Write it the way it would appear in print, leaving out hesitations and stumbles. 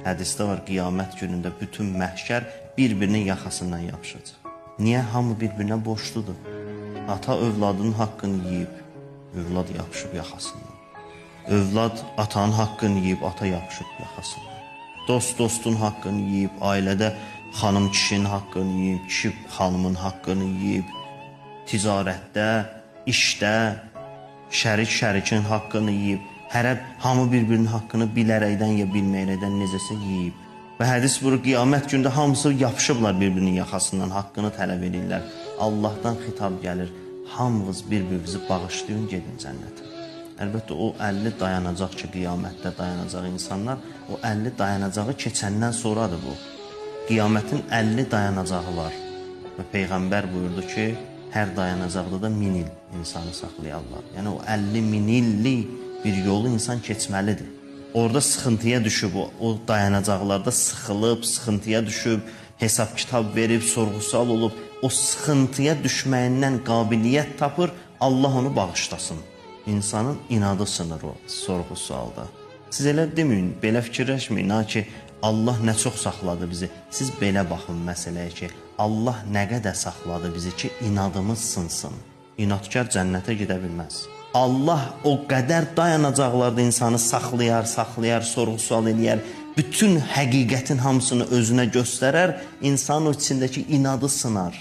Hədisdə var, qiyamət günündə bütün məhşər bir-birinin yaxasından yapışacaq. Niyə? Hamı bir-birinə borcludur. Ata övladının haqqını yeyib, övlad yapışıb yaxasından. Övlad atanın haqqını yeyib, ata yapışıb yaxasından. Dost dostun haqqını yeyib, ailədə xanım kişinin haqqını yeyib, kişi xanımın haqqını yeyib, ticarətdə, işdə şərik şərikin haqqını yeyib. Hərə hamı bir-birinin haqqını bilərəkdən ya bilməyərəkdən necəsə yeyib. Və hədis buyurur, qiyamət gündə hamısı yapışıblar bir-birinin yaxasından, haqqını tələb edirlər. Allahdan xitab gəlir, hamınız bir-birinizi bağışlayın, gedin cənnətə. Əlbəttə o 50 dayanacaq ki, qiyamətdə dayanacaq insanlar, o 50 dayanacağı keçəndən sonradır bu. Qiyamətin 50 dayanacağı var. Və Peyğəmbər buyurdu ki, hər dayanacaqda da 1000 il insanı saxlayarlar. Yəni o 50 min illik bir yolu insan keçməlidir. Orada sıxıntıya düşüb, o dayanacaqlarda sıxılıb, sıxıntıya düşüb, hesab-kitab verib, sorğu-sual olub, o sıxıntıya düşməyindən qabiliyyət tapır, Allah onu bağışlasın. İnsanın inadı sınır o sorğu-sualda. Siz elə deməyin, belə fikirləşməyin ha ki, Allah nə çox saxladı bizi. Siz belə baxın məsələyə ki, Allah nə qədər saxladı bizi ki, inadımız sınsın. İnadkar cənnətə gedə bilməz. Allah o qədər dayanacaqlarda insanı saxlayar, saxlayar, sorğu-sual eləyər, bütün həqiqətin hamısını özünə göstərər, insanın o içindəki inadı sınar.